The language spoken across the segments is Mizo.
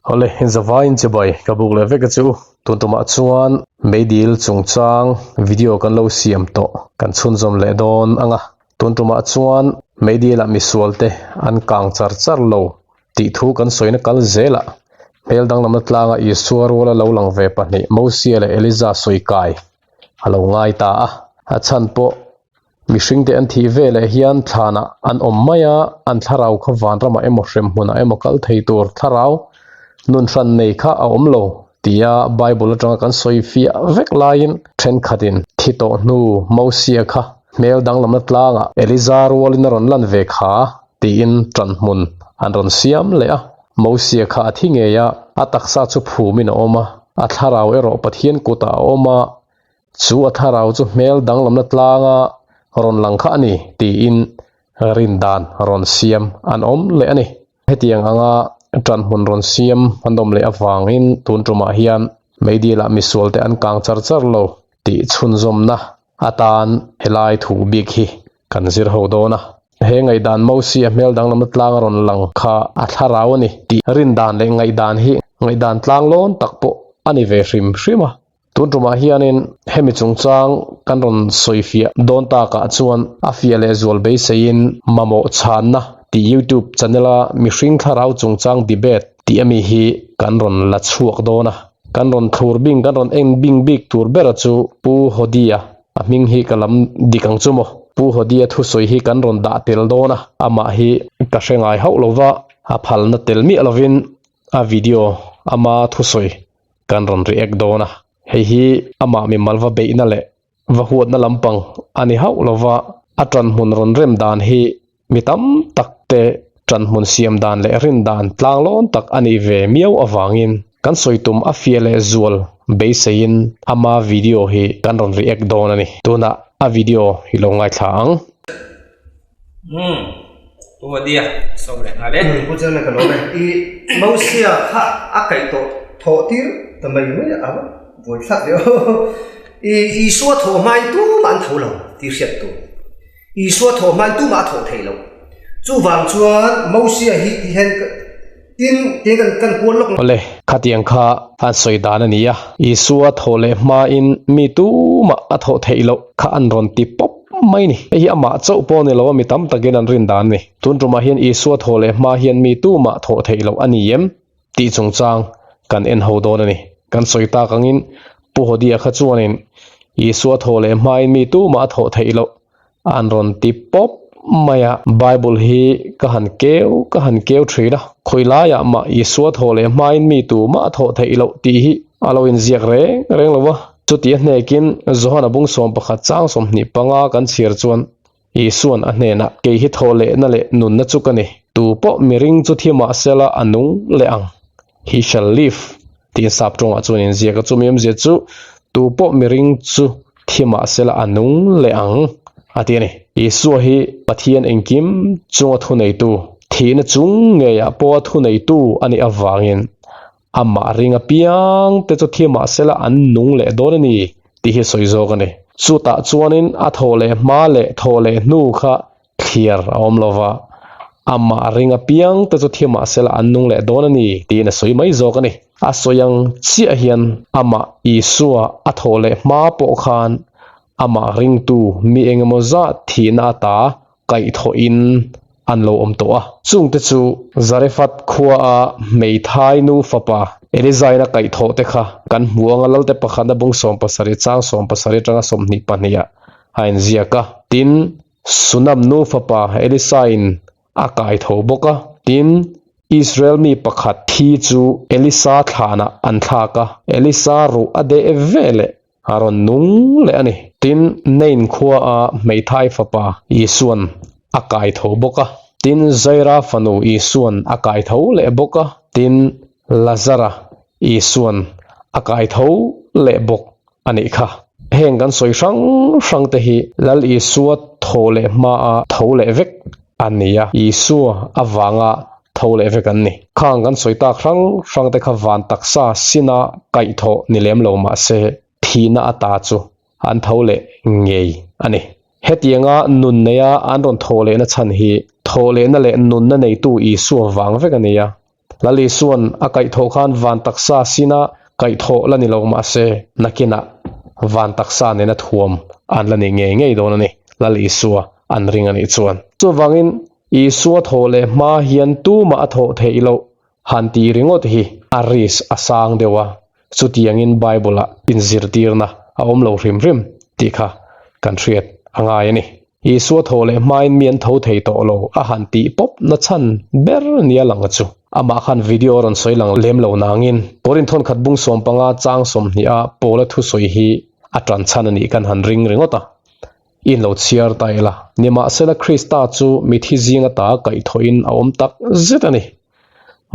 Awle, zavaiin chibai ka buk leh vek a chu. Tun tumah chuan meidil chungchang video kan lo siam tawh kan chhunzawm leh dawn ang a. Tun tumah chuan meidilah misualte an kang char char lo tih thu kan sawina kal zelah hmel danglamna tlanga Isua ruala lo lang ve pahnih Mosia leh Eliza sawi kai a lo ngai ta a. A chhan pawh Mihringte an thih ve leh hian thlanah an awm mai a, an thlarau kha vanramah emaw hremhmunah emaw kal thei tur thlarau nun hran nei kha a awm lo tia Bible atanga kan sawi fiah vek laiin thenkhatin thi tawh hnu Mosia kha hmel danglamna tlangah Eliza rualin a rawn lan ve kha tiin tanhmun an rawn siam leh a. Mosia kha a thi ngei a, a taksa chu phumin a awm a, a thlarau erawh Pathian kutah a awm a, Chu a thlarau chu hmel danglamna tlanga rawn lang kha a ni tiin rin dan rawn siam an awm leh a ni. Hetiang anga ṭanhmun rawn siam an awm leh avangin tun ṭumah hian meidilah misualte an kang char char lo tih chhunzawmna atan helai thu bik hi kan zir ho dawn a. He ngaihdan Mosia hmel danglamna tlanga rawn lang kha a thlarau a ni tih rin dan leh ngaihdan hi ngaihdan tlanglawn tak pawh a ni ve hrim hrim a. Tun tumah hianin hemi chungchang kan rawn sawi fiah dawn takah chuan a fiah leh zual beiseiin mamawh chhanna tih YouTube channel-a mihring thlarau chungchang debate tih ami hi kan rawn la chhuak dawn a. Kan rawn thlur bing kan rawn en bing bik tur bera chu Pu Hodia a hming hi ka lam dik ang chu maw. Pu Hodia thusawi hi kan rawn dah tel dawn a, amah hi ka hre ngai hauh lova a phalna tel miah lovin a video ama thusawi kan rawn react dawn a, hei hi amah mimal va beihna leh va huatna lampang a ni hauh lova, a tanhmun rawn rem dan hi mi tam tak te tanhmun siam dan leh rin dan tlanglawn tak a nih ve miau avangin kan sawi tum a fiah leh zual beiseiin ama video hi kan rawn react dawn a ni. Tunah a video hi lo ngaithla ang. Umm Pu Hodia sawm leh nghal e. Pu Chelna ka lawm e. I Mosia kha a kaih tawh thawh tir ta mai mai a va buai thlak ve aw. I Isua thawh hmain tumah an tho lo tih hriat tur. Isua thawh hmain tumah a thawh thei lo. Chuvang chuan Mosia hi ti hian tin tin kan kan kual lawk. Awle, khatiang kha an sawi dan a ni a. Isua thawh leh hmain mi tumah a thawh theih loh kha an rawn ti pawp mai ni. Hei hi amah chauh pawh ni lo a mi tam takin an rin dan a ni. Tun tumah hian Isua thawh leh hma hian mi tumah thawh theih loh a ni em tih chungchang kan en ho dawn a ni. Kan sawi tak angin Pu Hodia kha chuanin Isua thawh leh hmain mi tumah a thawh theih loh an rawn ti pawp mai a. Bible hi ka han keu ka han keu thin a, khawi laiah mah Isua thawh leh hmain mi tumah a thawh theih loh tih hi a lo inziak reng reng lo a. Chuti a hnekin Johana bung 11 chang 25 kan chhiar chuan Isua'n a hnenah, Kei hi thawh lehna leh nunna chu ka ni, tu pawh miring chu thi mah sela a nung leh ang, he shall live, tiin sap tawngah chuan inziak a. Chumi awmzia chu, Tu pawh miring chu thi mah sela a nung leh ang, a ti a ni. Isua hi Pathian engkim chunga thuneitu, thihna chung ngeiah pawha thuneitu a nih avangin Amah ring apiang te chu thi mah sela an nung leh dawn a ni tih hi sawi zawk a ni. Chutah chuanin a thawh leh hma leh thawh leh hnu kha thliar a awm lo va, amah ring apiang te chu thi mah sela an nung leh dawn a ni tiin a sawi mai zawk a ni. A sawi ang chiah hian amah Isua a thawh leh hma pawh khan amah ringtu mi engemaw zat thihna ata kaihthawhin an lo awm tawh a. Chungte chu Zarephath khuaa hmeithai nu fapa Elizain a kaihthawh te kha kan hmu anga Lalte pakhatna bung 70 chang 70 atanga 22 ah a inziak a. Tin, Sunam nu fapa Elisain a kaitho bawk a. Tin, Israel mi pakhat thi chu Elisa thlanah an thlak a, Elisa ruh a deh veleh A rawn nung leh a ni. Tin, Nain khua a hmeithai fapa Isuan a kai tho bawk a. Tin, Zaira fanu Isuan a kai tho leh bawk a. Tin, Lazara Isuan a kai tho leh bawk a nih kha. Heng kan sawi hrang hrang te hi Lal Isua tho leh hmaa tho leh vek a ni a, Isua avanga tho leh vek an ni. Khang kan sawi tak hrang hrang te kha van taksa sina kaihthawh ni lem lo mah se thihna ata chu an tho leh ngei a ni. Hetianga nun neia an rawn thawh lehna chhan hi thawh lehna leh nunna neitu Isua vang vek a ni a. Lal Isua'n a kaihthawh khan van taksa sina kaihthawh la ni lo mahse, nakinah van taksa nena thuam an la ni ngei ngei dawn a ni, Lal Isua an ring a nih chuan. Chuvangin, Isua thawh leh hma hian tumah a thawh theih loh han tih ringawt hi a risk a sang deuh a, chutiangin Bible-ah inzirtirna a awm lo hrim hrim tih kha kan hriat a ngai a ni. Isua thaw leh hmain mi an tho thei tawh lo a han tih pawp na chhan ber nia lang chu. Amah khan video a rawn sawi lang lem lo nangin Korin thawnkhat bung 15 chang 20 a Paula thusawi hi a tan chhan a nih kan han ring ringawt a. In lo chhiar ta ila. Nimahsela Krista chu mithi zinga ta kaihthawhin a awm tak zet a ni.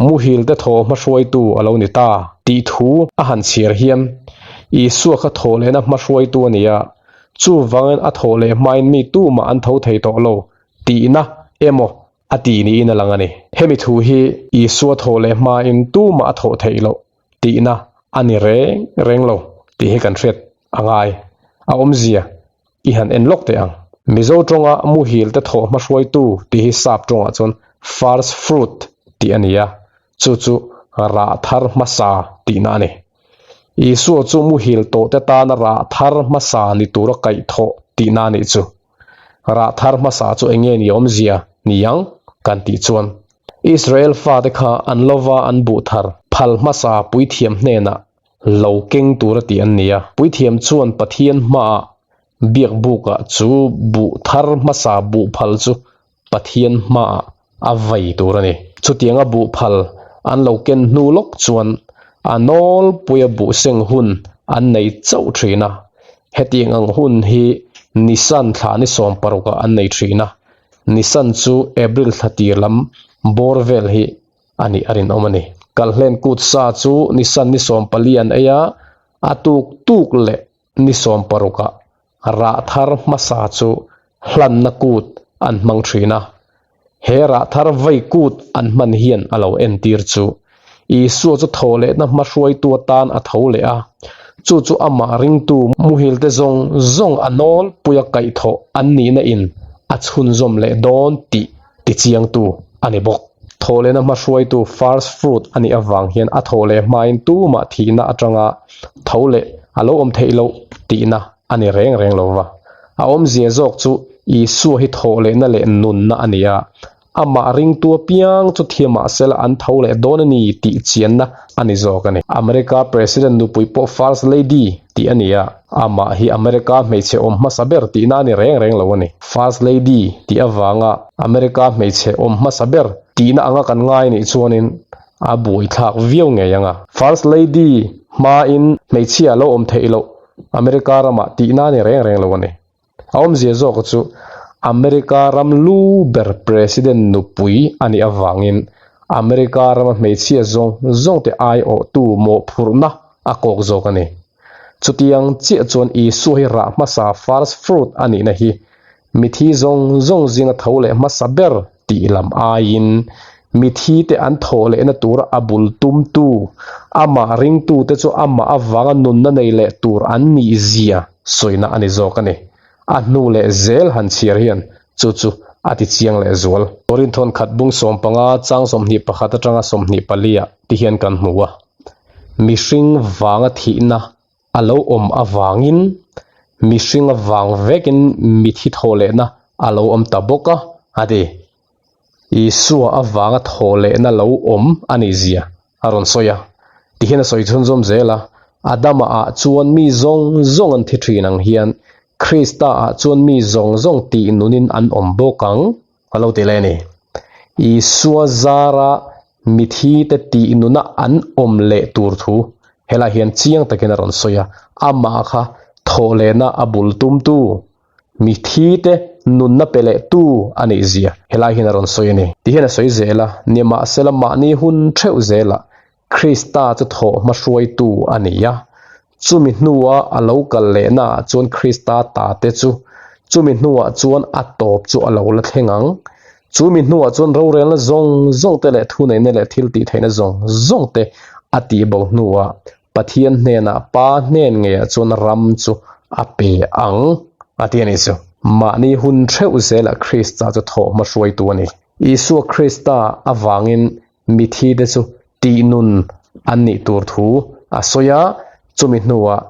Muhil te thaw hmahruaitu a lo ni ta tih thu a han chhiar hian Isua kha thaw lehna hmahruaitu a ni a, chuvangin a thaw leh hmain mi tumah an tho thei tawh lo tihna emaw a ti niin a lang a ni. Hemi thu hi Isua thaw leh hmain tumah a thawh theih loh tihna a ni reng reng lo tih hi kan hriat a ngai. A awmzia i han en lawk teh ang. Mizo tawnga muhil te thawh hmahruaitu tih hi sap tawngah chuan first fruit tih a ni a, chu chu rah thar hmasa tihna a ni. Isua chu muhil tawh te tana rah thar hmasa ni tura kaihthawh tihna a nih chu. Rah thar hmasa chu eng nge ni awmzia ni ang kan tih chuan Israel fate kha an lova an buh thar phal hmasa puithiam hnenah lo keng tura tih an ni a. Puithiam chuan Pathian hmaah biakbukah chu buh thar hmasa buh phal chu Pathian hmaah a vai tur a ni. Chutianga buh phal an lo ken hnu lawk chuan a nawlpuia buh seng hun an nei chauh thin a. Hetiang ang hun hi Nisan thla ni 16 ah an nei thin a. Nisan chu April thla tir lam bawr vel hi a nih a rinawm a ni. Kalhlen kut sa chu Nisan ni 14 an ei a, a tuk tuk leh ni 16 ah rah thar hmasa chu hlanna kut an hmang thin a. He rah thar vei kut an hman hian a lo entir chu Isua chu thaw lehna hmahruaitu atan a tho leh a, chu chu amah ringtu muhilte zawng zawng a nawlpuia kaihthawh an nihna in a chhunzawm leh dawn tih tichiangtu a ni bawk. Thaw lehna hmahruaitu first fruit a nih avang hian a thaw leh hmain tumah thihna atanga tho leh a lo awm theih loh tihna a ni reng reng lo va. A awmzia zawk chu Isua hi thaw lehna leh nunna a ni a, Amah ringtu apiang chu thiamah sela an tho leh dawn a ni tih chianna a ni zawk a ni. America President nupui pawh First Lady tih a ni a, amah hi America hmeichhe awm hmasa ber tihna a ni reng reng lo a ni. First Lady tih avanga America hmeichhe awm hmasa ber tihna anga kan ngai nih chuanin a buaithlak viau ngei ang a. First Lady hmain hmeichhia a lo awm theih loh America ramah tihna a ni reng reng lo a ni. A awmzia zawk chu America ram lu ber President nupui a nih avangin America rama hmeichhia zawng zawngte aiawhtu mawhphurhna a kawk zawk a ni. Chutiang chiah chuan Isua hi rah hmasa first fruit a nihna hi mithi zawng zawng zinga tho leh hmasa ber tih lam aiin mithite an thawh lehna tura a bul tumtu, amah ringtute chu amah avanga nunna nei leh tur an nih zia sawina a ni zawk a ni. A hnu leh zel han chhiar hian chu chu a ti chiang leh zual. Korinthon khat bung 15 chang 21 atanga 24 ah ti hian kan hmu a, Mihring vanga thihna a lo awm avangin mihring avang vekin mithi thawh lehna a lo awm ta bawk a, a ti. Isua avanga thawh lehna lo awm a nih zia a rawn sawi a. Tihian a sawi chhunzawm zel a, Adama ah chuan mi zawng zawng an thi thin ang hian Krista ah chuan mi zawng zawng tih nunin an awm bawk ang a lo ti leh a ni. Isua zara mithi te tih nuna an awm leh tur thu helai hian chiang takin a rawn sawi a, amah kha thawh lehna a bul tumtu Mithi te nunna pe leh tu a nih zia helai hian a rawn sawi a ni. Ti hian a sawi zel a, nimahsela mahni hun theuh zelah Krista chu thawh hmahruaitu a ni a, chumi hnua a lo kal lehna ah chuan Krista ta te chu chumi hnuah chuan a tawp chu a lo la thleng ang. Chumi hnuah chuan rorelna zawng zawng te leh thuneihna leh thil tih theihna zawng zawng te a tihbo hnuah Pathian hnenah Pa hnen ngeiah chuan ram chu a pe ang a ti a ni chu. Mahni hun theuh zelah Krista chu thawh hmahruaitu a ni. Isua Krista avangin mithite chu tihnun an nih tur thu a sawi a, chumi hnuah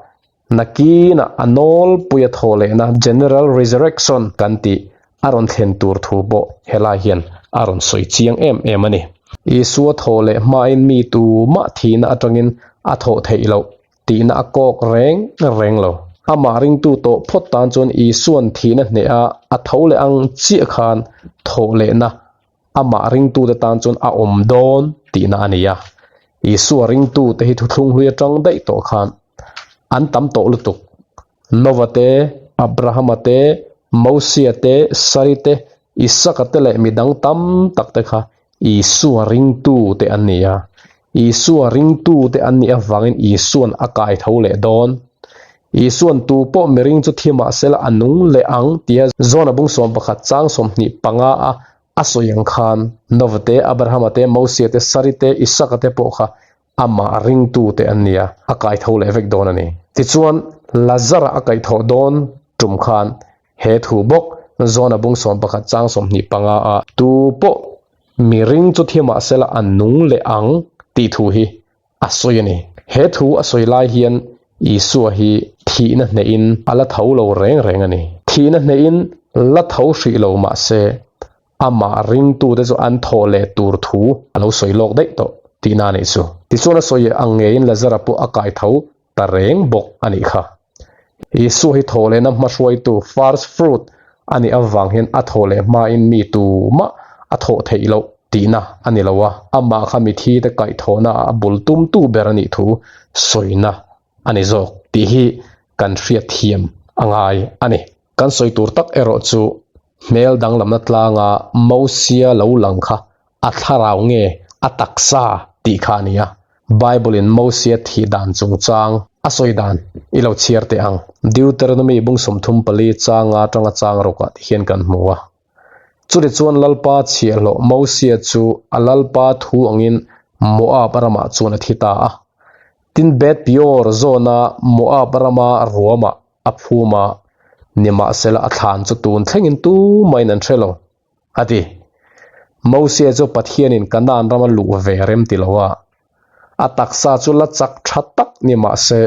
nakinah a nawlpuia thawh lehna, general resurrection, kan tih a rawn thlen tur thu pawh helai hian a rawn sawi chiang em em a ni. Isua thawh leh hmain mi tumah thihna atangin a thawh theih loh tihna a kawk reng reng lo. Amah ringtu tawh phawt tan chuan Isua'n thihna hneha a tho leh ang chiah khan thawh lehna amah ringtute tan chuan a awm dawn tihna a ni a. Isua ringtute hi thuthlung hlui atang daih tawh khan an tam tawh lutuk. Nova te, Abrahama te, Mosia te, Sari te, Isaka te leh midang tam tak te kha Isua ringtute an ni a. Isua ringtute an nih avangin Isua'n a kai tho leh dawn. Isua'n tu pawh miring chu thi mah sela a nung leh ang tia Jona bung 11 chang 25 a a sawi ang khan Nova te, Abrahama te, Mosia te, Sari te, Isaka te pawh kha amah ringtute an ni a, a kai tho leh vek dawn a ni. Tichuan, Lazara a kaihthawh dawn tum khan he thu bawk Jona bung 11 chang 25 a tu pawh miring chu thi mah sela a nung leh ang tih thu hi a sawi a ni. He thu a sawi lai hian Isua hi thihna hnehin a la tho lo reng reng a ni. Thihna hnehin la tho hrih lo mah se amah ringtute chu an thawh leh tur thu a lo sawi lawk daih tawh tihna a nih chu. Tichuan a sawi ang ngeiin Lazara pawh a kai tho ta reng bawk a nih kha. Isua hi thawh lehna hmahruaitu, first fruit, a nih avang hian a thawh leh hmain mi tumah a thawh theih loh tihna a ni lo a, amah kha mithite kaihthawhna a bul tumtu ber a nih thu sawina a ni zawk tih hi kan hriatthiam a ngai a ni. Kan sawi tur tak erawh chu hmel danglamna tlanga Mosia lo lang kha a thlarau nge a taksa tih kha a ni a. Bible-in Mosia thih dan chungchang a sawi dan i lo chhiar teh ang. Deuteronomy bung 34 changa atanga chang rawkah ti hian kan hmu a. Chutichuan Lalpa chhiahhlawh Mosia chu a Lalpa thu angin Moab ramah chuan a thi ta a. Tin Beth Peor zawna Moab rama ruamah a phum a, nimahsela a thlan chu tun thlengin tumahin an hre lo, a ti. Mosia chu Pathianin Kanaan rama luh ve rem ti lo a, a taksa chu la chak tha tak ni mahse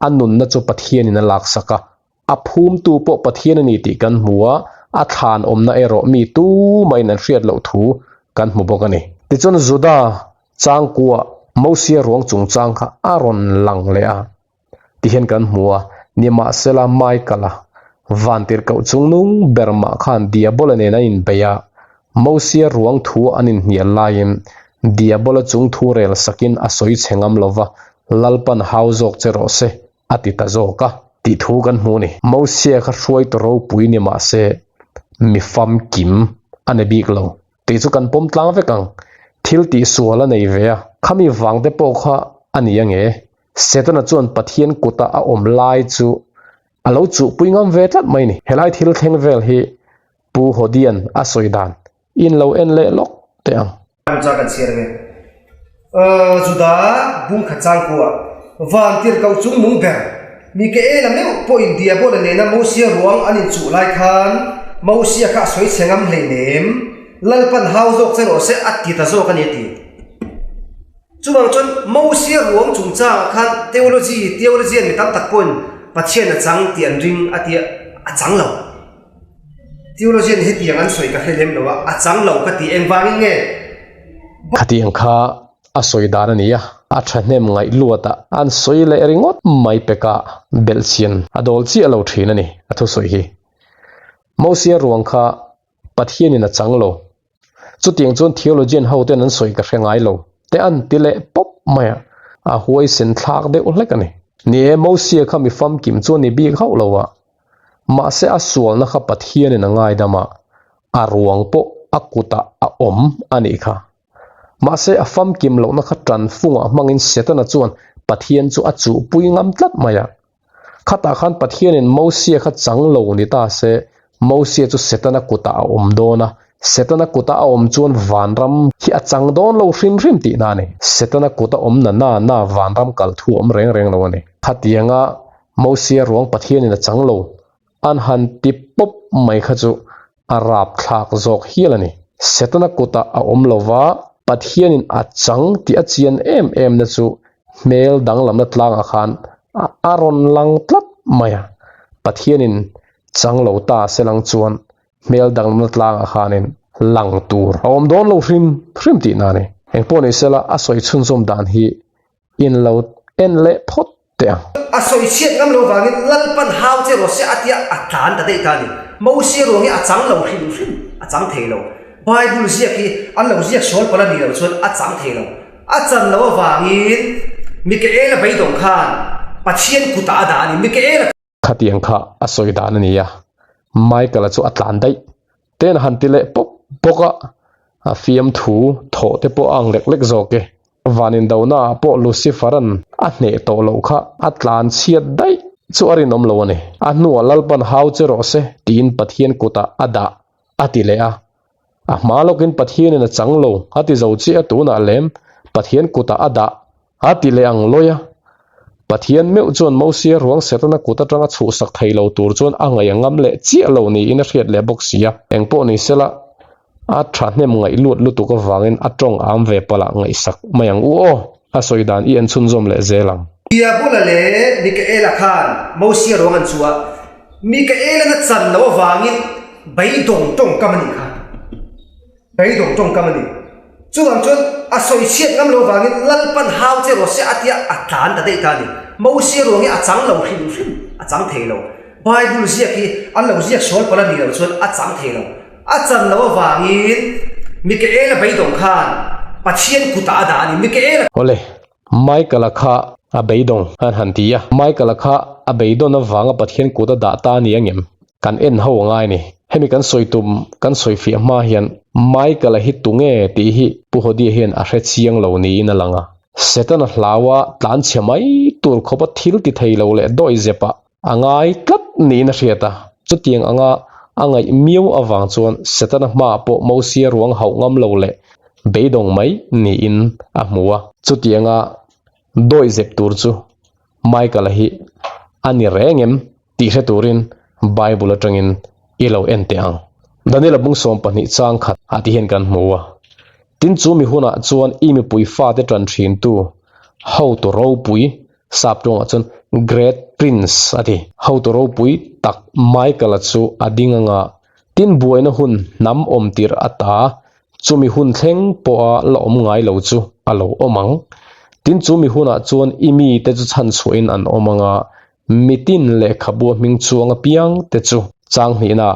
a nunna chu Pathianin a laksak a, a phumtu pawh Pathian a ni tih kan hmu a, a thlan awmna erawh mi tumahin an hriat loh thu kan hmu bawk a ni. Tichuan Juda changkua Mosia ruang chungchang kha a rawn lang leh a. Ti hian kan hmu a, nimahsela Michael-a vantirhkoh chungnung ber mah khan Diabola nen an inbeih a, Mosia ruang thu an inhnial laiin Diabola chung thu rel sakin a sawi chhe ngam lo va, Lalpan hau zawk che rawh se, a ti ta zawk a, tih thu kan hmu a ni. Mosia kha hruaitu ropui ni mah se mi famkim a ni bik lo tih chu kan pawm tlang vek ang. Thil tihsual a nei ve a, khami vangte pawh kha a ni ange. Setana chuan Pathian kuta a awm lai chu a lo chuhpui ngam ve tlat mai ni. Helai thil thleng vel hi Pu Hodian a sawi dan in lo en leh lawk teh ang. Ramcha kan chhiar nge? Juda bungkhat changkua van tirhkoh chung nung ber Mikaela meuh pawhin Diabola nena Mosia ruang an inchuh lai khan Mosia kha a sawi chhe ngam hleinem, Lalpan hau zawk che rawh se a ti ta zawk a ni a ti. Chuvang chuan Mosia ruang chungchangah khan theology, theologian mi tam tak pawhin Pathian a chang tih an ring a tia, a chang lo. Theologian hetiang an sawi ka hre lem lo a, a chang lo ka ti engvangin nge? Khatiang kha a sawi dan a ni a, a thahnem ngaih luat a, an sawi leh ringawt mai pekah belhchian a dawl chiah lo thin a ni a thusawi hi. Mosia ruang kha Pathianin a chang lo. Chutiang chuan theologian ho ten an sawi ka hre ngai lo. Te an ti leh pawp mai a, a huaisen thlak deuh hlek a ni. Ni e, Mosia kha mi famkim chu a ni bik hauh lo a, mahse a sualna kha Pathianin a ngaidam a, a ruang pawh a kutah a awm a nih kha. Mahse a famkim lohna kha tanfungah hmangin Setana chuan Pathian chu a chuhpui ngam tlat mai a. Khatah khan Pathianin Mosia kha chang lo ni ta se, Mosia chu Setana kutah a awm dawn a, Setana kuta a awm chuan vanram hi a chang dawn lo hrim hrim tihna a ni. Setana kuta awm na na na vanram kal thu a awm reng reng lo a ni. Khatianga Mosia ruang Pathianin a chang lo an han ti pawp mai kha chu a rapthlak zawk hial a ni. Setana kutah a awm lo va. Pathianin a chang tih a chian em em na chu hmel danglamna tlangah khan a rawn lang tlat mai a. Pathianin chang lo ta se lang chuan hmel danglamna tlangah khanin lang tur a awm dawn lo hrim hrim tihna a ni. Engpawh ni sela a sawi chhunzawm dan hi in lo en leh phawt teh ang. A sawi chhiat ngam lo vangin Lalpan hau che rawh se a tia a tlan ta daih ta a ni. Mosia ruang hi a chang lo hrim hrim, a chang thei lo. Bible ziak hi an lo ziak sual palh a nih loh chuan a chang thei lo. A chan loh avangin Mikaela beidawng khan Pathian kutah a dah a ni. Mikaela. Khatiang kha a sawi dan a ni a, Michael-a chu a tlan daih. Ten a han ti leh pawp bawk a, a fiamthu thawh te pawh a ang lek lek zawk e. Van indonaah pawh Lucifer-a'n a hneh tawh loh kha a tlan chhiat daih chu a rinawm lo a ni. A hnuah Lalpan hau che rawh se tiin Pathian kutah a dah a ti leh a. A hma lawkin Pathianin a chang lo a ti zo chiah a tunah lem Pathian kutah a dah a ti leh ang lawi a. Pathian meuh chuan Mosia ruang Setana kut atanga chhuhsak thei lo tur chuan a ngaih a ngam leh chiah lo niin a hriat leh bawk si a. Engpawh ni sela a thahnem ngaih luat lutuk avangin a tawng am ve palh ah ngaihsak mai ang u aw. A sawi dan i en chhunzawm leh zel ang. Diabola leh Mikaela khan Mosia ruang an chhuah. Mikaela'n a chan loh avangin beidawng tawngkam a nih kha. Beidawng tawngkam a ni. Chuvang chuan a sawi chhiat ngam loh avangin Lalpan hau che rawh se a tia a tlan ta daih ta a ni. Mosia ruang hi a chang lo hrim hrim, a chang thei lo. Bible ziak hi an lo ziak sual palh a nih loh chuan a chang thei lo. A chan loh avangin Mikaela beidawng khan Pathian kutah a dah a ni. Mikaela. Awle, Michael-a kha a beidawng an han ti a, Michael-a kha a beidawn avanga Pathian kut a dah ta a ni angem? Kan en ho a ngai a ni. Hemi kan sawi tum, kan sawi fiah hma hian Michael-a hi tunge tih hi Pu Hodia hian a hre chiang lo niin a lang a. Setana hlaua tlanchhe mai tur khawpa thil ti thei lo leh dawi zepah a ngai tlat niin a hriat a. Chutiang anga a ngaih miau avang chuan Setana hmaah pawh Mosia ruang hauh ngam lo leh beidawng mai niin a hmu a. Chutianga dawi zep tur chu Michael-a hi a ni reng em tih hre turin Bible atangin i lo en teh ang. Daniel-a bung 12 chang khat ah ti hian kan hmu a. Tin chu mi hunah chuan i mipui fate tan thintu hotu ropui Sap tawngah chuan Great Prince a ti. Hotu ropui tak Michael-a chu a ding anga tin buaina hun hnam awm tirh a ta, chumi hun thleng pawha la awm ngai lo chu a lo awm ang. Tin chumi hunah chuan i mite chu chhanchhuahin an awm anga mitin lehkhabua hming chuang apiang te chu chang hnihna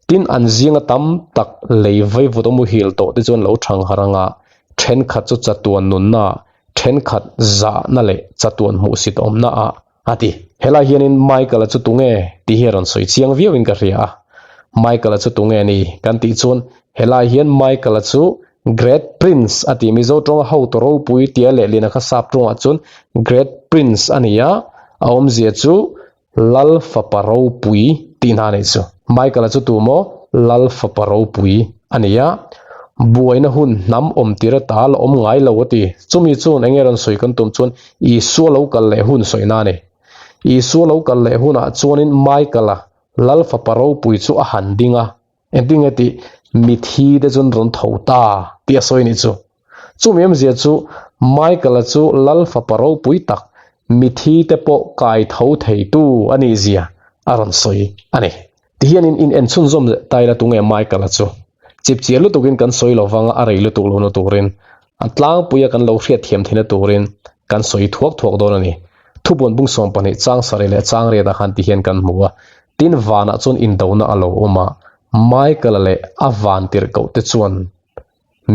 tin an zinga tam tak lei vaivut a muhil tawh te chuan lo thang harh anga thenkhat chu chatuan nunna thenkhat zahna leh chatuan hmuhsit awmna ah a ti. Helai hianin Michael-a chu tunge tih hi a rawn sawi chiang viauin ka hria a. Michael-a chu tunge ni kan tih chuan helai hian Michael-a chu Great Prince a ti. Mizo tawnga hotu ropui tia lehlin a kha sap tawngah chuan Great Prince a ni a, a awmzia chu Lal fapa ropui tih hna a nih chu. Michael-a chu tu maw? Lal fapa ropui a ni a, buaina hun hnam awm tir ata la awm ngai lo a ti. Chumi chuan eng nge rawn sawi kan tum chuan Isua lo kal leh hun sawina a ni. Isua lo kal leh hunah chuanin Michael-a Lal fapa ropui chu a han ding a, Engtinge tih mithi te chuan rawn tho ta tih a sawi nih chu. Chumi awmzia chu Michael-a chu Lal fapa ropui tak mithi te pawh kai tho theitu a nih zia a rawn sawi a ni. Tihianin in en chhunzawm leh ta ila tunge Michael-a chu. Chipchiar lutukin kan sawi lovanga a rei lutuk lohna turin a tlangpuia kan lo hriatthiam theihna turin kan sawi thuak thuak dawn a ni. Thubuan bung 12 chang sarih leh chang riatah khan tihian kan hmu a, Tin vanah chuan indona a lo awm a, Michael-a leh a van tirhkoh te chuan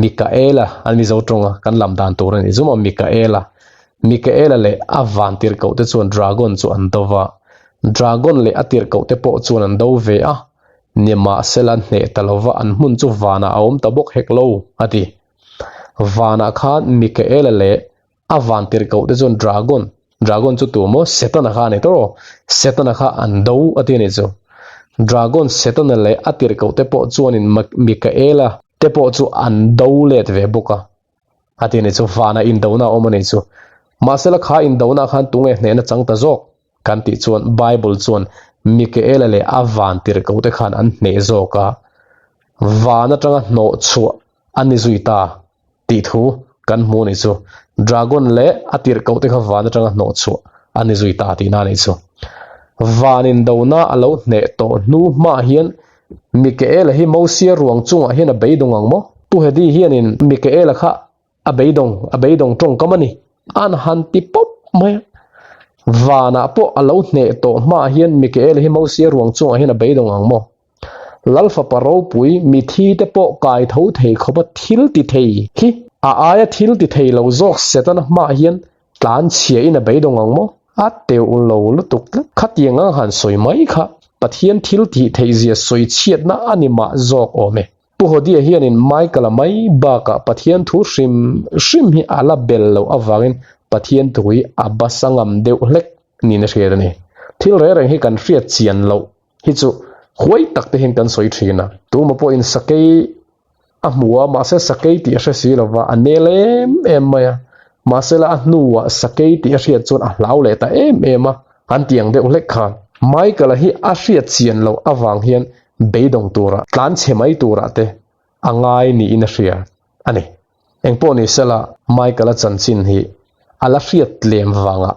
Mikaela, an Mizo tawnga kan lam dan tur a ni zum a, Mikaela, Mikaela leh a van tirhkoh te chuan dragon chu an do va, dragon leh a tirhkoh te pawh chuan an do ve a, nimahsela hneh ta lova an hmun chu vanah a awm ta bawk hek lo, a ti. Vanah khan Mikaela leh A van tirhkoh te chuan dragon, dragon chu tu maw? Setana kha a ni tawh aw. Setana kha an do a ti a nih chu. Dragon, Setana leh a tirhkoh te pawh chuanin Mikaela te pawh chu an do let ve bawk a, a ti a nih chu. Vanah indona a awm a nih chu. Mahsela kha indona khan tunge hnehna chang ta zawk kan tih chuan Bible chuan Mikaela leh a van tirhkoh te khan an hneh zawk a, van atanga hnawhchhuah a ni zui ta. tih thu kan hmu a nih chu. Dragon leh a tirhkoh te kha van atanga hnawh chhuah a ni zui ta tihna a nih chu. Van indona a lo hneh tawh hnu hmaah hian Mikaela hi Mosia ruang chungah hian a beidawng ang maw? Pu Hedi hianin Mikaela kha A beidawng, a beidawng tawngkam a ni. An han ti pawp mai a. Vanah pawh a lo hneh tawh hmaah hian Mikael hi Mosia ruang chungah hian a beidawng ang maw? Lal fapa ropui, mithi te pawh kai tho thei khawpa thil ti thei hi a aia thil ti thei lo zawk Setana hmaah hian tlan chhia in a beidawng ang maw? A teuh lo lutuk tlat. Khatiang ang han sawi mai kha Pathian thil tih theihzia sawi chhiatna a ni mah zawk awm e. Pu Hodia hianin Michael-a mai bakah Pathian thu hrim hrim hi a la bel loh avangin Pathian thu hi a basa ngam deuh hlek niin a hriat a ni. Thil reng reng hi kan hriat chian loh hi chu huai tak te hian kan sawi thin a. Tuma pawhin sakei a hmu a, mahse sakei tih a hre si lova, a nel em em mai a. Mahsela a hnuah sakei tih a hriat chuan a hlau leh ta em em a, an ti ang deuh hlek khan. Michael-a hi a hriat chian loh avang hian beidawng tura tlan chhe mai turah te a ngai niin a hria a ni. Engpawh ni sela Michael-a chanchin hi a la hriat tlem vangah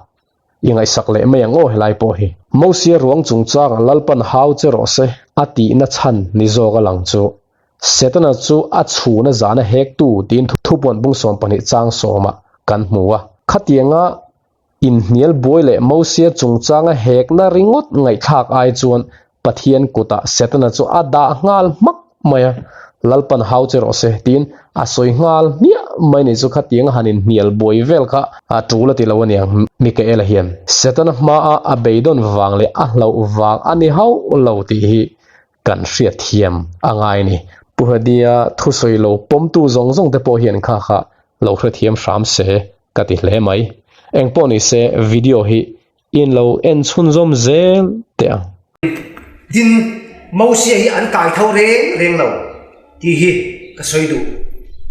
i ngaihsak leh mai ang aw helai pawh hi. Mosia ruang chungchangah Lalpan hau che rawh se a tihna chhan ni zawk a lang chu Setana chu a chhuna zana hektu tiin thupuan bung 12 chang sawmah kan hmu a. Khatianga Inhnial buai leh Mosia chungchanga hekna ringawt ngaihthlak ai chuan Pathian kutah Setana chu a dah nghal hmak mai a, Lalpan hau che rawh se tiin a sawi nghal hmiah mai ni chu khatianga han inhnial buai vel kha a tul a ti lo aniang Mikaela hian. Setana hmaa a beidawn vang leh a hlauh vang a ni hauh lo tih hi kan hriatthiam a ngai ni. Pu Hadia thusawi lo pawmtu zawng zawng te pawh hian kha kha lo hrethiam hram se ka ti hle mai. Engpawh ni se video hi in lo en chhunzawm zel teh ang. Tin, Mosia hi an kai tho reng reng lo tih hi ka sawi duh.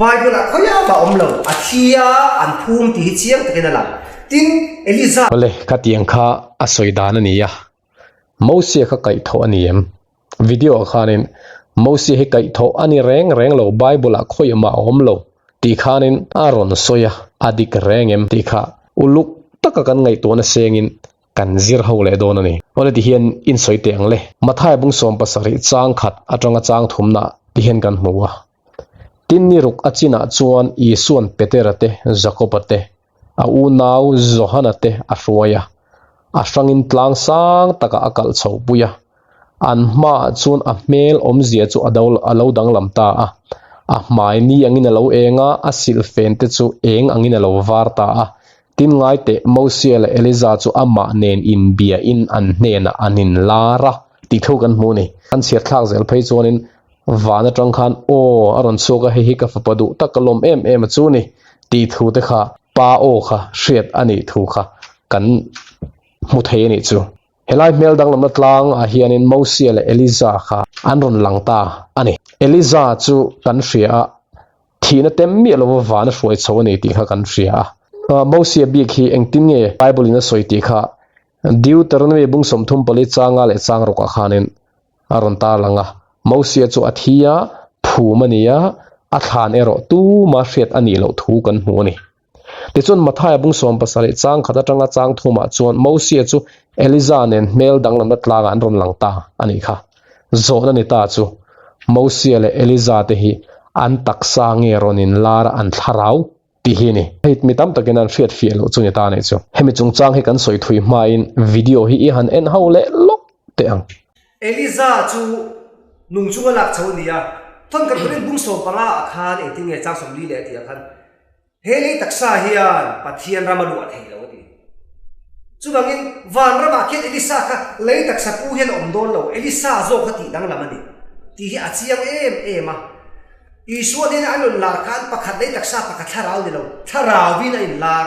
Bible ah khawi a awm lo, a thi a an phum tih hi chiang takin a lang. Tin, Eliza. Awle, khatiang kha a sawi dan a ni a, Mosia kha kaihthawh a ni em? Video ah khanin Mosia hi kaihthawh a ni reng reng lo, Bible ah khawiah mah a awm lo tih khanin a rawn sawi a, a dik reng em tih kha uluk taka kan ngaihtuahna sengin kan zir ho leh dawn a ni. Awle ti hian in sawi teh ang le. Matthai bung 17 chang khat atanga chang thumna ti hian kan hmu a. Tin ni ruk a chinah chuan Isuan Petera te, Jakoba te, A unau Johana te a hruai a, a hrangin tlang sang takah a kalh chho pui a. An hmaah chuan a hmel awmzia chu a a lo danglam ta a. A hmai ni angin a lo eng a, a silhfen te chu eng angin a lo var ta a. Tin ngai teh, Mosia leh Eliza chu amah nen inbiain an hnenah an inlar a tih thu kan hmu a ni. An chhiar thlak zel phei chuanin Van atang khan aw a rawn chhuak a, hei hi ka fapa duh tak ka lawm em em a chu ni tih thu te kha pa aw kha hriat a nih thu kha kan hmu thei a nih chu. Helai hmel danglamna tlang ah hianin Mosia leh Eliza kha an rawn lang ta a ni. Eliza chu kan hria a, thihna tem miah lova van a hruai chho a ni tih kha kan hria a. Mosia bik hi engtin nge Bible in a sawi tih kha Deuteronomy bung 34 changa leh chang rukah khanin a rawn tar lang a. Mosia chu a thi a, phum a ni a, a thlan erawh tuma hriat a nih loh thu kan hmu a ni. Tichuan Mathaia bung 17 chang khat atanga chang thumah chuan Mosia chu Eliza nen hmel danglamna tlangah an rawn lang ta a nih kha. Zawhna ni ta chu, Mosia leh Eliza te hi an taksa nge rawn inlar a an thlarau tih hi a ni. Hei mi tam takin an hriat fiah loh chu ni ta a nih chu. Hemi chungchang hi kan sawi thui hmain video hi i han en ho leh lawk teh ang. Eliza chu nung chunga lak chho a ni a, thawn kan turin bung 15 ah khan engtin nge chang 40 leh a tih ah khan he lei taksa hian Pathian ram a luah thei lo a ti. Chuvangin van ramah khian Elisa kha lei taksa pu hian a awm dawn lo, Elisa zawk kha tih danglam a ni tih hi a chiang em em a. Isua hnena an rawn lar khan pakhat lei taksa pakhat thlarau ni lo, thlarauin a inlar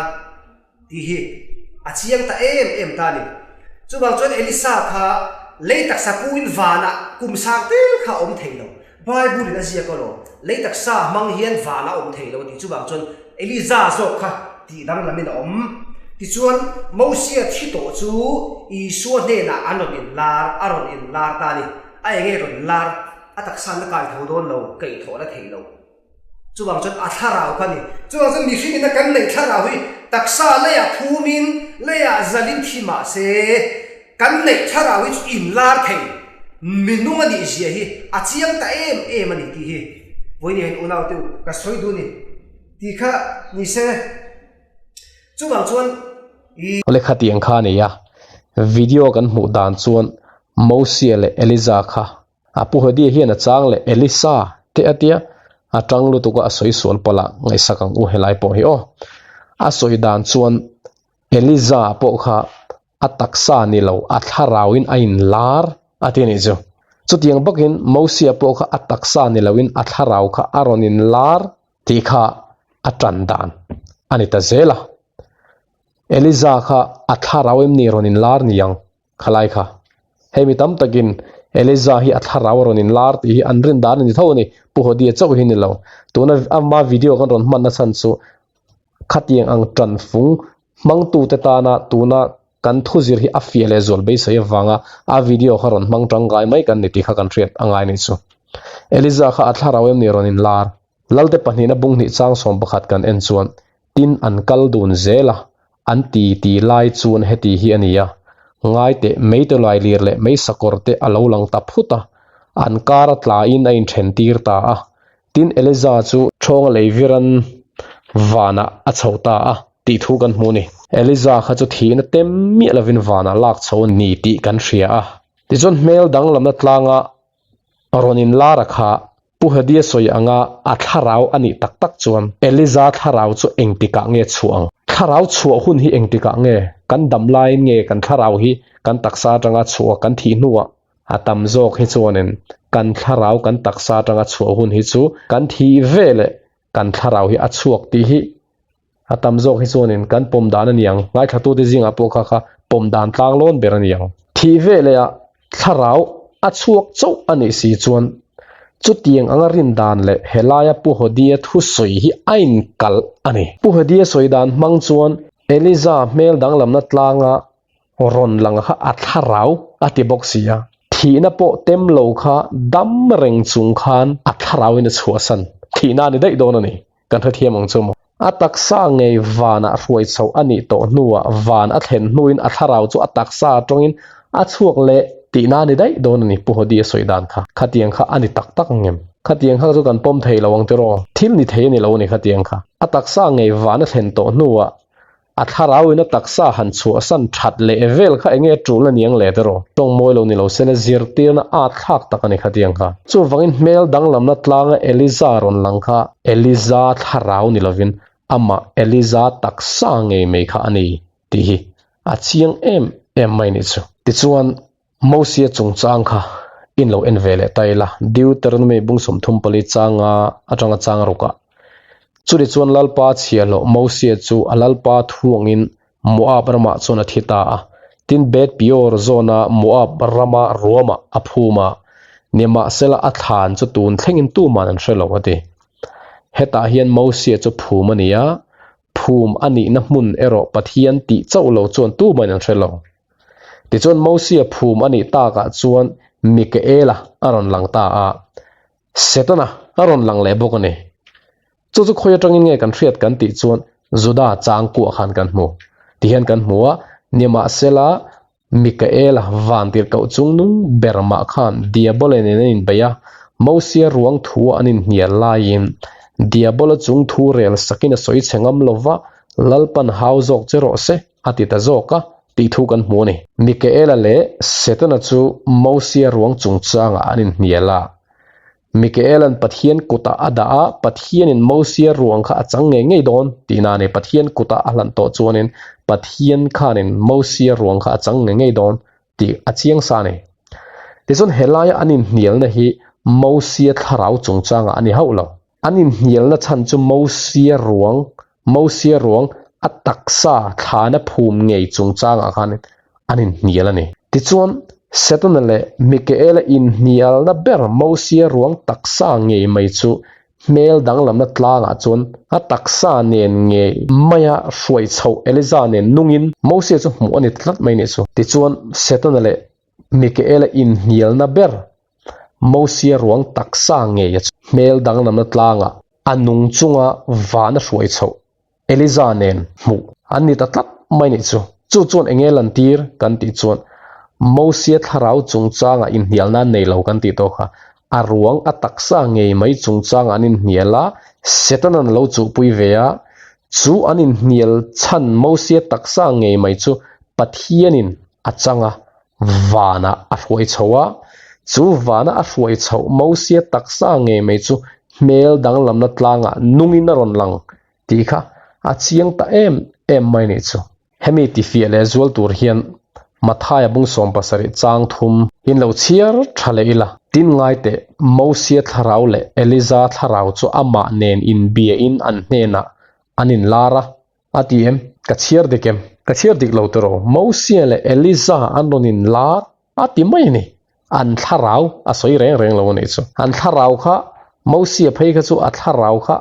tih hi a chiang ta em em ta a ni. Chuvang chuan Elisa kha lei taksa puin vanah kum sang tel kha a awm thei lo. Bible in a ziak alawm, lei taksa hmang hian vanah a awm thei lo a ti. Chuvang chuan Elija zawk kha tih danglamin a awm. Tichuan Mosia thi tawh chu Isua hnenah an rawn inlar, a rawn inlar ta a ni. A enge rawn lar? A taksa na kai tho dawn lo, kaih thawh la thei lo. Chuvang chuan a thlarau kha a ni. Chuvang chuan mihring ina kan neih thlarau hi taksa leiah phumin, leiah zalin thi mah se, kan neih thlarau hi chu inlar thei minung a nih zia hi a chiang ta em em a ni tih hi vawiin hian unaute u ka sawi duh a ni tih kha ni se. Chuvang chuan i. Awle khatiang kha a ni a, video kan hmuh dan chuan Mosia leh Eliza kha A pu Hodia hian a chang leh Elisa te a tia, a tang lutuk a a sawi sual palh a, ngaihsak ang u helai pawh hi aw. A sawi dan chuan Eliza pawh kha a taksa ni lo, a thlarauin a inlar a ti a nih chu. Chutiang bakin Mosia pawh kha a taksa ni loin a thlarau kha a rawn inlar tih kha a tan dan a ni ta zel a. Eliza kha a thlarau em ni rawn inlar ni ang? Khalai kha. Hei mi tam takin Eliza hi a thlarau a rawn inlar tih hi an rin dan a ni tho a ni. Pu Hodia chauh hi ni lo. Tuna ama video kan rawn hmanna chhan chu khatiang ang tanfung hmangtute tana tuna kan thuzir hi a fiah leh zual beisei avanga a video kha rawn hmang tangkai mai kan ni tih kha kan hriat a ngai ni chu. Eliza kha a thlarau em ni rawn inlar? Lalte pahnihna bung hnih chang 11 kan en chuan tin an kal dun zel a, An ti ti lai chuan heti hi a ni a, ngai teh meitawlai lir leh meisakawr te a lo lang ta phut a, an kar a tlaiin a inthen tir ta a. Tin, Eliza chu ṭhawnga lei viran vanah a chho ta a tih thu kan hmu a ni. Eliza kha chu thihna tem miah lovin vanah lak chho a ni tih kan hria a. Tichuan hmel danglamna tlanga rawn inlar a kha Pu Hadia sawi anga a thlarau a nih tak tak chuan Eliza thlarau chu engtikah nge chhuah ang? Thlarau chhuah hun hi engtikah nge? Kan dam laiin nge kan thlarau hi kan taksa atanga chhuah kan thih hnuah? A tam zawk hi chuanin kan thlarau kan taksa atanga chhuah hun hi chu kan thih veleh kan thlarau hi a chhuak tih hi a tam zawk hi chuanin kan pawm dan a ni ang. Ngaithlatute zingah pawh kha kha pawm dan tlang lawn ber a ni ang. Thih veleh ah thlarau a chhuak chauh a nih si chuan chutiang anga rin dan leh helaia Pu Hodia thusawi hi a inkalh a ni. Pu Hodia sawi dan hmang chuan Eliza hmel danglamna tlanga rawn lang kha a thlarau a ti bawk si a, thihna pawh tem lo kha dam reng chung khan a thlarauin a chhuahsan thihna a ni daih dawn a ni. Kan hrethiam ang chu maw? A taksa ngei vanah hruai chhoh a nih tawh hnuah van a thlen hnuin a thlarau chu a taksa atangin a chhuak leh tihna a ni daih dawn a ni, Pu Hodi a sawi dan kha. Khatiang kha a ni tak tak ang em? Khatiang kha chu kan pawm thei lo ang tiraw? Thil ni thei a ni lo a ni khatiang kha. A taksa ngei van a thlen tawh hnuah A thlarauin a taksa han chhuahsan that leh vel kha enge tul a niang le tiraw? Tawng mawi lo ni lo sela zirtirna at thlak tak a ni kha tiang kha. Chuvangin hmel danglamna tlanga Eliza rawn lang kha Eliza thlarau ni lovin amah Eliza taksa ngei mai kha a ni tih hi a chiang em em mai nih chu. Tichuan Mosia chungchang kha in lo en ve leh ta ila, Deuteronomy bung 34 changa atanga chang rukah. Chutih chuan Lalpa chhiahhlawh Mosia chu a Lalpa thuangin Moab ramah chuan a thi ta a. Tin, Beth Peor zawna Moab rama ruamah a phum a, nimahsela a thlan chu tun thlengin tuman an hre lo a ti. Hetah hian Mosia chu phum a ni a, phum a nihna hmun erawh Pathian tih chauh lo chuan tuman an hre lo. Tichuan Mosia phum a nih takah chuan Mikaela a rawn lang ta a, Setana a rawn lang leh bawk a ni. Chu chu khawi atangin nge kan hriat kan tih chuan Juda chang kuah khan kan hmu. Tihian kan hmu a, nimahsela Mikaela van tirhkoh chung nung ber mah khan Diabola nen an inbeih a, Mosia ruang thu an inhnial laiin Diabola chung thu rel sakin a sawi chhe ngam lova, Lalpan hau zawk che rawh se. A ti ta zawk a, tih thu kan hmu a ni. Mikaela leh Setana chu Mosia ruang chungchangah an inhnial a. Mikaela'n Pathian kutah a dah a, Pathianin Mosia ruang kha a chang ngei ngei dawn tihna a ni. Pathian kutah a hlan tawh chuanin Pathian khanin Mosia ruang kha a chang ngei ngei dawn tih a chiang sa a ni. Tichuan helaia an inhnialna hi Mosia thlarau chungchangah a ni hauh lo. An inhnialna chhan chu Mosia ruang, Mosia ruang a taksa thlana phum ngei chungchangah khan an inhnial a ni. Tichuan, Setana leh Mikaela inhnialna ber Mosia ruang taksa ngei mai chu hmel danglamna tlangah chuan a taksa nen ngei maia hruai chhoh Eliza nen nungin Mosia chu hmuh a ni tlat mai nih chu. Tichuan, Setana leh Mikaela inhnialna ber Mosia ruang taksa ngei a chu hmel danglamna tlangah. A nung chunga vana hruai chhoh Eliza nen hmuh an ni ta tlat mai nih chu. Chu chuan eng nge lantir kan tih chuan Mosia thlarau chungchangah inhnialna an nei lo kan tih tawh kha. A ruang a taksa ngei mai chungchangah an inhnial a, Setanan a lo chuhpui ve a, chu an inhnial chhan Mosia taksa ngei mai chu Pathianin a chang a, vanah a hruai chho a, chu vana a hruai chhoh Mosia taksa ngei mai chu hmel danglamna tlangah nungin a rawn lang tih kha a chiang ta em em mai nih chu. Hemi tifiah leh zual tur hian Mathaia bung 70 chang thum in lo chhiar tha leh ila. Tin ngai teh, Mosia thlarau leh Eliza thlarau chu amah nen inbiain an hnenah an inlar a, A ti em? Ka chhiar dik em? Ka chhiar dik lo tiraw? Mosia leh Eliza an rawn inlar a ti mai a ni. An thlarau a sawi reng reng lo a nih chu. An thlarau kha Mosia phei kha chu a thlarau kha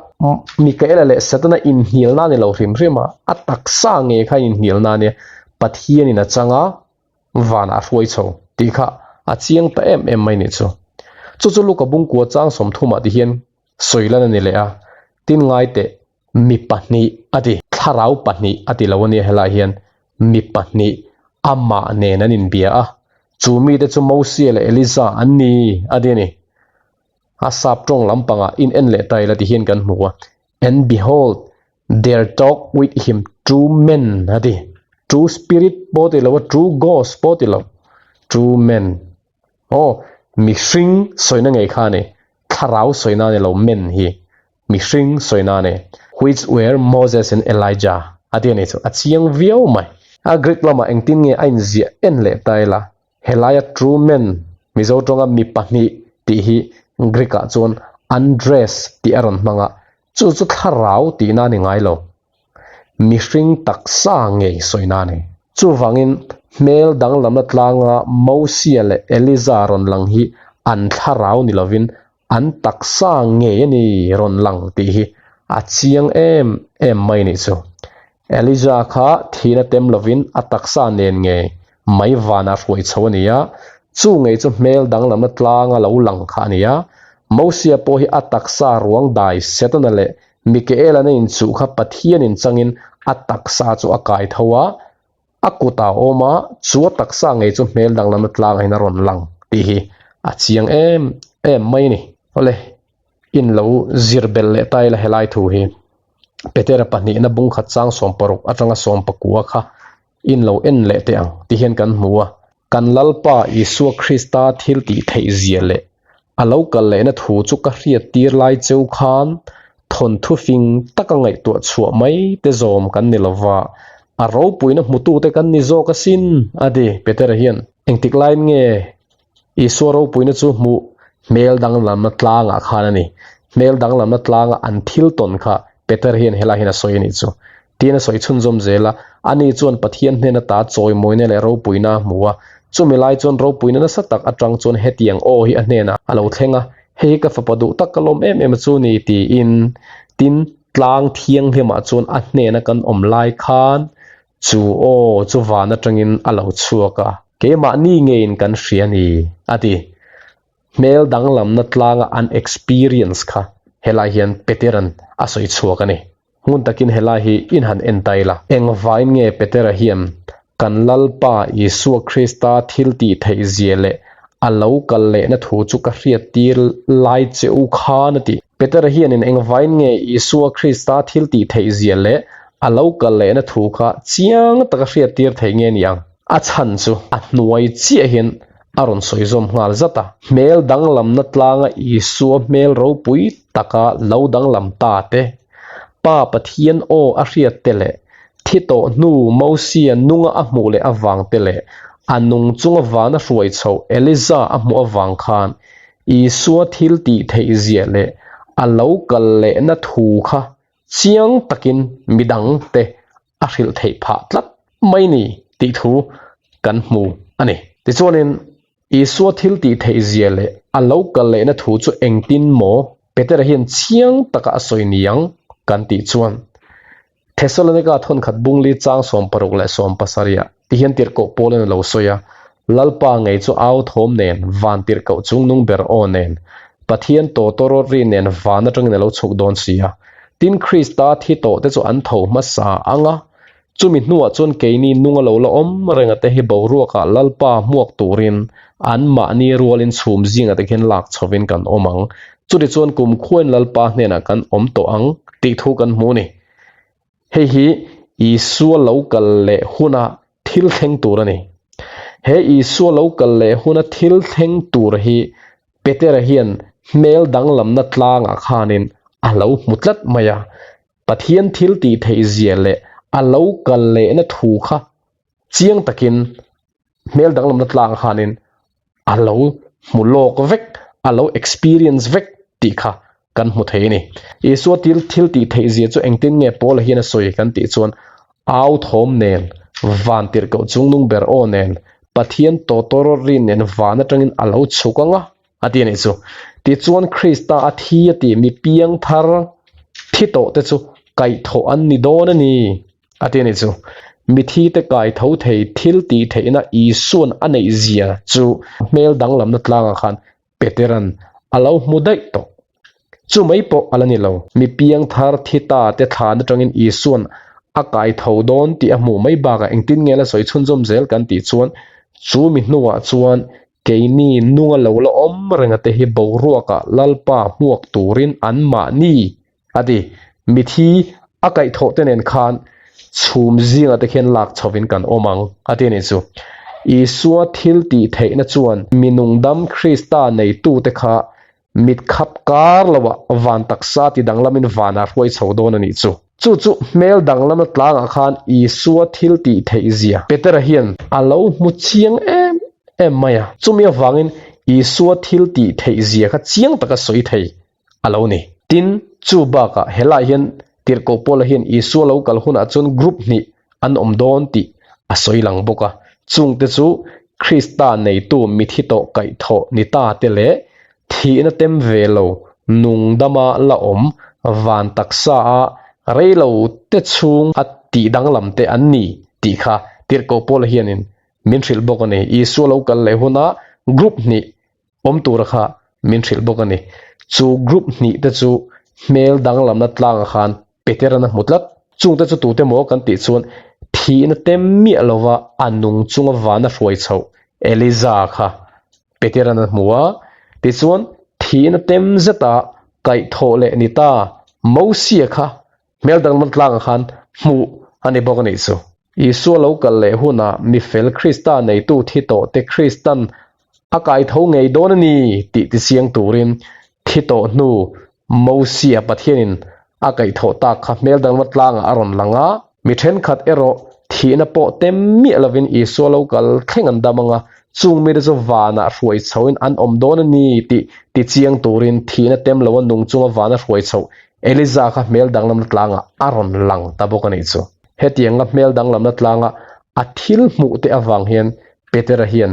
Mikaela leh Setana inhnialna a ni lo hrim hrim a, a taksa nge kha inhnialna a nia, Pathianin a chang a, vanah a hruai chho tih kha a chiang ta em em mai a nih chu. Chu chu Luka bungkua chang 30 ah ti hian sawi lan a ni leh a, tin ngai teh Mi pahnih a ti. Thlarau pahnih a ti lo a nia helaiah hian mi pahnih amah nen an inbia a, chu mite chu Mosia leh Eliza an ni a ti a ni. A sap tawng lampangah in en leh ta ila ti hian kan hmu a, And behold, there talked with him two men a ti. Two spirit pawh ti lo a, two ghost pawh ti lo, two men. Aw, mihring sawina ngei kha a ni. Thlarau sawina a ni lo, men hi mihring sawina a ni. Which were Moses and Elijah a ti a ni chu a chiang viau mai. A Greek lamah engtin nge a inziah en leh ta ila, helaia true men, Mizo tawnga mi pahnih tih hi Greek ah chuan andres tih a rawn hmang a, chu chu thlarau tihna a ni ngai lo. Mihring taksa ngei sawina a ni. Chuvangin, hmel danglamna tlanga Mosia leh Eliza rawn lang hi an thlarau ni lovin an taksa ngei a ni rawn lang tih hi a chiang em em mai nih chu. Eliza kha thihna tem lovin a taksa nen ngei mai vanah hruai chho a ni a, chu ngei chu hmel danglamna tlanga lo lang kha a ni a. Mosia pawh hi a taksa ruang dai Setana leh Mikaela na inchuh kha Pathian inchangin a taksa chu a kai tho a, a kutah a awm a, chu a taksa ngei chu hmel danglamna tlangah hian a rawn lang tih hi a chiang em em mai a ni. Awle, in lo zir belh leh ta ila helai thu hi Petera pahnihna bungkhat chang 60 atanga 19 kha in lo en leh teh ang ti hian kan hmu a. Kan Lalpa Isua Krista thil tih theih zia leh a lo kal lehna thu chu ka hriat tir lai cheu khan thawnthu fing taka ngaihtuah chhuah mai te zawm kan ni lova, a ropuina hmutute kan ni zawk asin, a ti Petera hian. Engtik laiin nge Isua ropuina chu hmuh hmel danglamna tlangah khan a ni. Hmel danglamna tlanga an thil tawn kha Peter hian helai hian a sawi a nih chu. Tiin a sawi chhunzawm zel a, ani chuan Pathian hnen ata chawimawina leh ropuina a hmu a. Chumi lai chuan ropuina nasa tak atang chuan hetiang aw hi a hnenah a lo thleng a, Hei hi ka fapa duh tak ka lawm em em a chu ni tiin. Tin, tlang thianghlimah chuan a hnena kan awm lai khan Chu aw chu van atangin a lo chhuak a, keimahni ngeiin kan hria ni, a ti. Hmel danglamna tlanga an experience kha helai hian Petera'n a sawi chhuak a ni. Ngun takin helai hi in han en ta ila. Engvain nge Petera hian kan Lalpa Isua Krista thil tih theih zia leh a lo kal lehna thu chu ka hriat tir lai che u khan a ti. Petera hianin engvain nge Isua Krista thil tih theih zia leh a lo kal lehna thu kha chiang taka hriat tir theih nge ni ang? A chhan chu a hnuai chiah hian a rawn sawi zawm nghal zat a. Hmel danglamna tlanga Isua hmel ropui taka lo danglam ta te, Pa Pathian aw a hriat te leh thi tawh hnu Mosia nunga a hmuh leh avang te leh a nung chunga vana hruai chhoh Eliza a hmuh avang khan Isua thil tih theih ziah leh a lo kal lehna thu kha chiang takin midang te a hrilh theih phah tlat mai ni tih thu kan hmu a ni. Tichuanin, Isua thil tih theih zia leh a lo kal lehna thu chu engtin maw Petera hian chiang taka a sawi ni ang kan tih chuan Thesalonika thawnkhat bungli chang 60 leh 70 ti hian tirhkoh Paulin a lo sawi a, Lalpa ngei chu au thawm nen, van tirhkoh chungnung ber aw nen. Pathian tawtawrawt ri nen van atangin a lo chhuk dawn si a. Tin, Krista thi tawhte chu an tho hmasa ang a, chumi hnuah chuan keini nunga lo la awm renga te hi boruakah Lalpa hmuak turin anmahni rualin chhum zingah te khian lak chhovin kan awm ang. Chutichuan kumkhuain Lalpa hnenah kan awm tawh ang tih thu kan hmu a ni. Hei hi Isua lo kal leh huna thil thleng tur a ni. He Isua lo kal leh huna thil thleng tur hi Petera hian hmel danglamna tlangah khanin a lo hmu tlat mai a. Pathian thil tih theih zia leh a lo kal lehna thu kha chiang takin hmel danglamna tlangah khanin a lo hmu lawk vek, a lo experience vek tih kha kan hmu thei a ni. Isua til thil tih theih zia chu engtin nge Paula hian a sawi kan tih chuan au thawm nen, van tirhkoh chungnung ber aw nen, Pathian tawtawrawt rin nen van atangin a lo chhuk ang a, a ti a nih chu. Tichuan Krista a thi a ti mi piang thar thi tawh te chu kaihthawh an ni dawn a ni. A ti a nih chu. Mithite kai tho thei thil tih theihna Isua'n a neih zia chu hmel danglamna tlangah khan Petera'n a lo hmu daih tawh. Chu mai pawh a la ni lo. Mi piang thar thi ta te thlan atangin Isua'n a kai tho dawn tih a hmuh mai bakah engtin nge la sawi chhunzawm zel kan tih chuan chu mi hnuah chuan keini nunga lo la awm renga te hi boruakah Lalpa hmuak turin anmahni A ti, Mithi a kaihthawh te nen khan chhum zingah te khian lak chhovin kan awm ang, a ti a nih chu. Isua thil tih theihna chuan mi nungdam Krista neitute kha mit khap kar loah van taksa ti danglamin vanah hruai chho dawn a nih chu. Chu chu hmel danglamna tlangah khan Isua thil tih theih zia Petera hian a lo hmu chiang em em mai a. Chumi avangin Isua thil tih theih zia kha chiang taka sawi thei a lo ni. Tin, chu bakah helaiah hian Tirhkoh Paula hian Isua lo kal hunah chuan group hnih an awm dawn tih a sawi lang bawk a. Chungte chu Krista neitu mithi tawh kaihthawh ni ta te leh thihna tem ve lo nung dama la awm van taksa a reilo te chhung a tih danglam te an ni tih kha Tirhkoh Paula hianin min hrilh bawk a ni. Isua lo kal leh hunah group hnih awm tura kha min hrilh bawk a ni. Chu group hnih te chu hmel danglamna tlangah khan Peteran a hmu tlat. Chungte chu tute maw kan tih chuan thihna tem miah lova a nung chunga vana hruai chhoh Eliza kha Peteran a hmu a. Tichuan thihna tem zeta kaihthawh leh ni ta Mosia kha Hmel danglam tlangah khan hmuh a ni bawk a nih chu. Isua lo kal leh hunah mi fel Krista neitu thi tawh te Kristan a kai tho ngei dawn a ni tih tichiang turin thi tawh hnu Mosia Pathianin a kaihthawh tak kha hmel danglam tlangah a rawn lang a. Mi thenkhat erawh thihna pawh tem miah lovin Isua lo kal thleng an dam ang a, chung mite chu vanah hruai chhoin an awm dawn a ni tih tichiang turin thihna tem loa nung chunga vana hruai chhoh Eliza kha hmel danglamna tlangah a rawn lang ta bawk a nih chu. Hetianga hmel danglamna tlanga a thil hmuh te avang hian Petera hian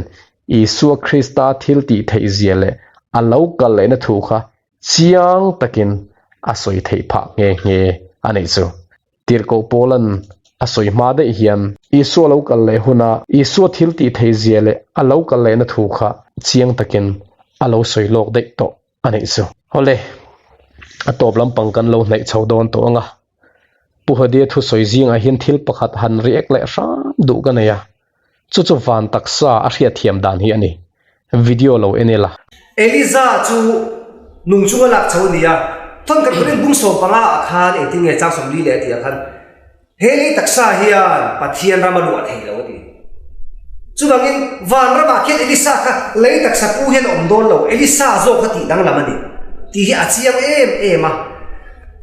Isua Krista thil tih theih zia leh a lo kal lehna thu kha chiang takin a sawi theih phah nghe nghe a nih chu. Tirhkoh Paula'n a sawi hma daih hian Isua lo kal leh huna Isua thil tih theih zia leh a lo kal lehna thu kha chiang takin a lo sawi lawk daih tawh a nih chu. Awle, a tawp lampang kan lo hnaih chho dawn tawh ang a. Pu Hadia thusawi zingah hian thil pakhat han react leh hram duh ka nei a, chu chu van taksa a hriatthiam dan hi a ni. Video lo en ila. Eliza chu nung chunga lak chho a ni a, thon kan Korin bung 15 ah khan engtin nge chang 40 leh a tih ah khan He lei taksa hian Pathian ram a luah thei lo a ti. Chuvangin van ramah khian Elisa kha lei taksa pu hian a awm dawn lo, Elisa zawk kha tih danglam a ni tih hi a chiang em em a.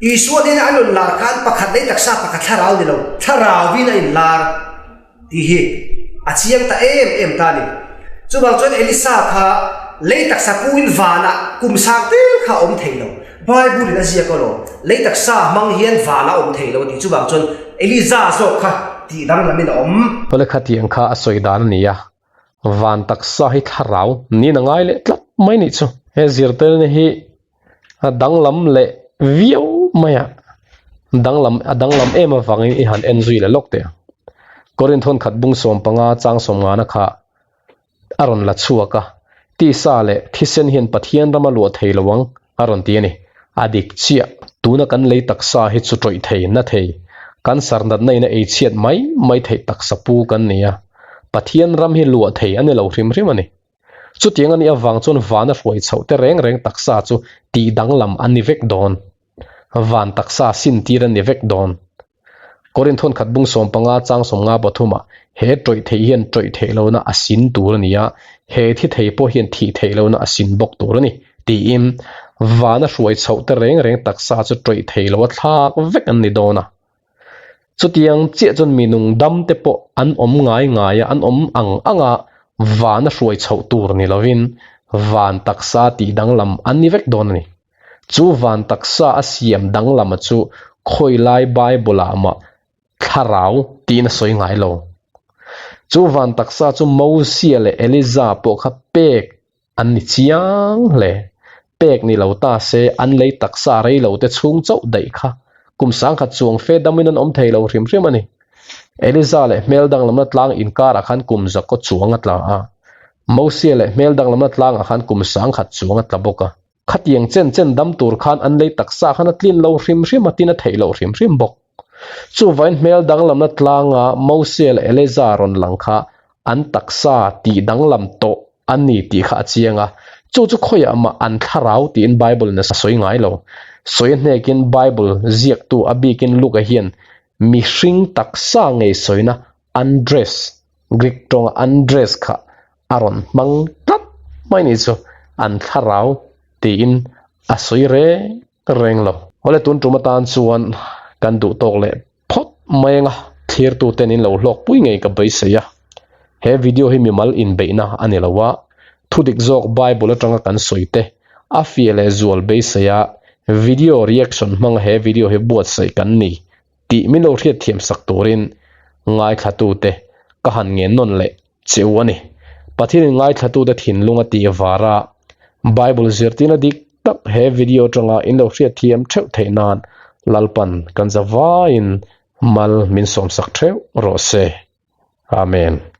Isua nena an rawn lar khan pakhat lei taksa pakhat thlarau ni lo, thlarauin a inlar tih hi a chiang ta em em ta a ni. Chuvang chuan Elisa kha lei taksa puin vanah kum sang tel kha a awm thei lo. Bible in a ziak alawm, lei taksa hmang hian van a awm thei lo a ti. Chuvang chuan Eliza zawk kha tih danglamin a awm. Pawle khatiang kha a sawi dan a ni a, van taksa hi thlarau niin a ngai leh tlat mai nih chu. He zirtirna hi a danglam leh viau mai a, danglam a danglam em avangin i han en zui leh lawk teh ang. Korinth hawn khat bung 15 chang 15 kha a rawn la chhuak a. Tisa leh thisen hian Pathian ram a luah thei lo ang, a rawn ti a ni. A dik chiah, tuna kan lei taksa hi chu tawih thei, na thei, cancer natna in a ei chhiat mai mai theih taksa pu kan ni a. Pathian ram hi luah thei a ni lo hrim hrim a ni. Chutiang a nih avang chuan vana hruai chhoh te reng reng taksa chu tih danglam a ni vek dawn. Van taksa sin tir a ni vek dawn. Korinthon khat bung 15 chang 50 pathumah he tawih theih hian tawih theih lohna a sin tur a ni a, he thi thei pawh hian thih theih lohna a sin bawk tur a ni, tiin vana hruai chhoh te reng reng taksa chu tawih thei loha thlak vek an ni dawn a. Chutiang chiah chuan mi nung dam te pawh an awm ngai ngai a, an awm ang ang a, vana hruai chhoh tur ni lovin van taksa tih danglam an ni vek dawn a ni. Chu van taksa a siam danglama chu khawi lai Bible ah mah thlarau tiin a sawi ngai lo. Chu van taksa chu Mosia leh Eliza pawh kha pek an ni chiang hle. Pek ni lo ta se an lei taksa rei lo te chhung chauh daih kha kum sangkhat chuang fe damin an awm thei lo hrim hrim a ni. Eliza leh hmel danglamna tlang inkarah khan kum zakaw chuang a tla a. Mosia leh hmel danglamna tlangah khan kum sangkhat chuang a tla bawk a. Khatiang chen chen dam tur khan an lei taksa khan a tlin lo hrim hrim a, tin a theih loh hrim hrim bawk. Chuvain hmel danglamna tlanga Mosia leh Eliza rawn lang kha an taksa tih danglam tawh a ni tih kha a chiang a, chu chu khawiah mah an thlarau tiin Bible in a sawi ngai lo. Sawi a hnekin Bible ziaktu a bikin Luka hian mihring taksa ngei sawina undress, Greek tawnga undress kha a rawn hmang tlat mai ni chu an thlarau tiin a sawi reng reng lo. Awle tun tum atan chuan kan duh tawk leh phawt mai anga thlirtu ten in lo hlawk pui ngei ka beisei a. He video hi mimal inbeihna a ni lo a, thudik zawk Bible atanga kan sawi te a fiah leh zual beisei a video reaction hmanga he video hi buatsaih kan ni tih min lo hriatthiam sak turin ngaithlatute ka han ngen nawn leh che u a ni. Pathianin ngaithlatute thinlung a tih vara Bible zirtirna dik tak he video atanga in lo hriatthiam theuh theih nan Lalpan kan zavaiin mal min sawmsak theuh rawh se. Amen.